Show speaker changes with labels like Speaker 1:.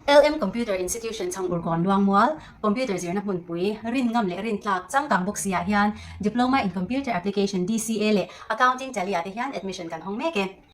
Speaker 1: LM Computer Institution Chhangurkawn Luangmual, Computer zirna hmunpui, rin ngam leh rin tlak changkang bawk siah hian Diploma in Computer Application, DCA, leh Accounting Tally ah te hian admission kan hawng mek e.